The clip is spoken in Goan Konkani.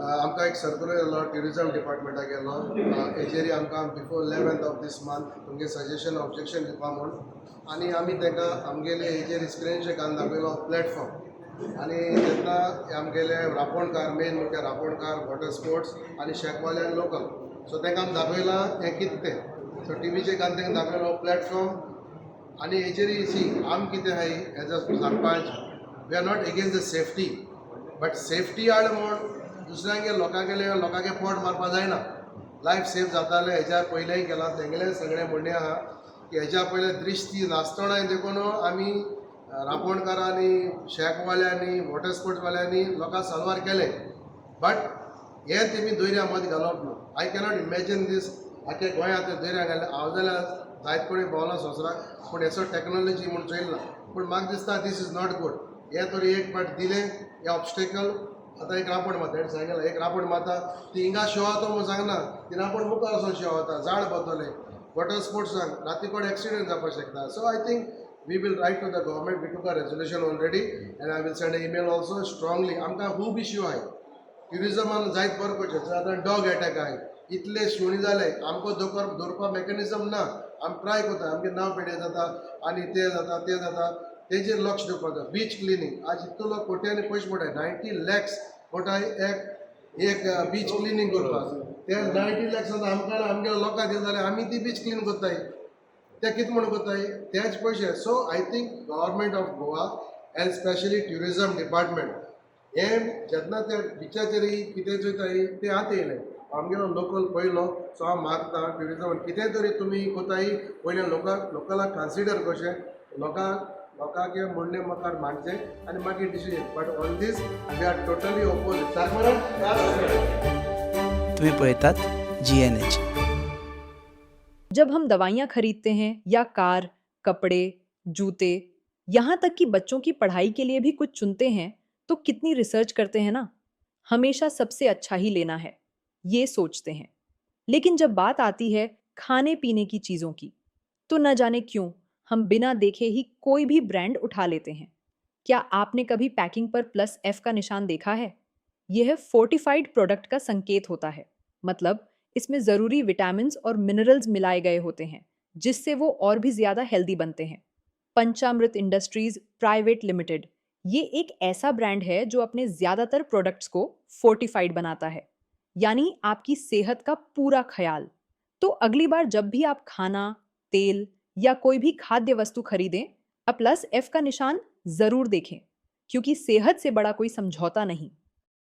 आमकां एक सर्कुलर येयलो ट्युरिजम डिपार्टमेंटाक गेल्लो. हेजेर आमकां before 11th of this month तुमगे सजेशन ऑब्जेक्शन दिवपा म्हूण. आनी आमी तांकां आमगेले हेजेर स्क्रिनीचेर घालून दाखयलो प्लॅटफॉर्म. आनी तेन्ना आमगेले रांपोणकार, मेन म्हणजे रांपोणकार, वॉटर स्पोर्ट्स आनी शॅकवाले आनी लोकल, सो तांकां आमी दाखयलां हें कितें तें. सो टिवीचेर घालून तांकां दाखयलो प्लॅटफॉर्म. आनी हेजेर सी आम कितें आहाय, as a sarpanch we are not against the safety, but safety आड म्हूण दुसऱ्यांगे लोकांगेले लोकांगे पोट मारपा जायना. लायफ सेफ जातालें. हेज्या पयलेंय केलां. तेंगेलें सगळें म्हणणें आहा की हेज्या पयलें दृश्टी नासतनाय देखून आमी रांपोणकारांनी, शॅकवाल्यांनी, वॉटर स्पोर्ट्सवाल्यांनी लोकांक साल्वार केले, बट हें तेमी दर्या मदीं घालप न्हू. I cannot imagine दीस. आख्या गोंयांत ते दर्या घाले. हांव जाल्यार जायत कडेन भोंवला संवसाराक, पूण हेचो टॅक्नोलॉजी म्हूण चोयला ना. पूण म्हाका दिसता this is not good. हें तरी एक पाट दिलें हें ऑबस्टेकल. आतां एक रापण मारता, हेणें सांगलें, एक रापण मारता ती हिंगा शो जाता म्हूण सांगना, ती रापण मुखार वचोन शो जाता, झाड बतले. वॉटर स्पोर्ट्सांक राती कडेन एक्सिडंट जावपाक शकता. So I think we will write to the government. We took a resolution already and I will send a email also strongly. आमकां खूब इश्यू आहाय ट्युरिजमान. जायत बरो करचें. आतां डॉग एटॅक आहाय, इतले सुणी जाले, आमकां दवर दवरपा मॅकॅनिजम ना. आमी ट्राय करता. आमगे नांव पेडे जाता आनी तें जाता, तें जाता. तेजेर लक्ष दिवपाक जाय. बीच क्लिनींग, आज इतलो लोक कोट्यांनी पयशे पडटाय, 90 लॅक्स पडटाय एक एक बीच क्लिनींग करपाक. ते 90 लॅक्स आतां आमकां आमगे लोकांक दिले जाल्यार आमी ती बीच क्लीन करताय. ते कितें म्हूण करताय तेच पयशे. So I think government of Goa and specially tourism department हें जेन्ना ते बिचाचेर कितें चोयताय तें आतां येयलें आमगेलो लोकल पयलो. सो हांव मागता ट्युरिजम कितें तरी तुमी कोताय, पयलीं लोकांक, लोकलाक कन्सिडर करचें, लोकांक लोकांक म्हणणें मुखार मांडचें आनी मागीर decision. But on this we are totally opposite. सारकें मरे? तुम्ही पळयतात जीएनएच. जब हम दवाइयाँ खरीदते हैं या कार, कपड़े, जूते, यहाँ तक कि बच्चों की पढ़ाई के लिए भी कुछ चुनते हैं, तो कितनी रिसर्च करते हैं ना? हमेशा सबसे अच्छा ही लेना है, ये सोचते हैं। लेकिन जब बात आती है खाने पीने की चीज़ों की, तो न जाने क्यों हम बिना देखे ही कोई भी ब्रांड उठा लेते हैं। क्या आपने कभी पैकिंग पर प्लस एफ का निशान देखा है? यह फोर्टिफाइड प्रोडक्ट का संकेत होता है। मतलब इसमें ज़रूरी विटामिन्स और मिनरल्स मिलाए गए होते हैं, जिससे वो और भी ज़्यादा हेल्दी बनते हैं। पंचामृत इंडस्ट्रीज प्राइवेट लिमिटेड, ये एक ऐसा ब्रांड है जो अपने ज़्यादातर प्रोडक्ट्स को फोर्टिफाइड बनाता है, यानी आपकी सेहत का पूरा ख्याल। तो अगली बार जब भी आप खाना, तेल या कोई भी खाद्य वस्तु खरीदें, अब प्लस एफ का निशान ज़रूर देखें, क्योंकि सेहत से बड़ा कोई समझौता नहीं।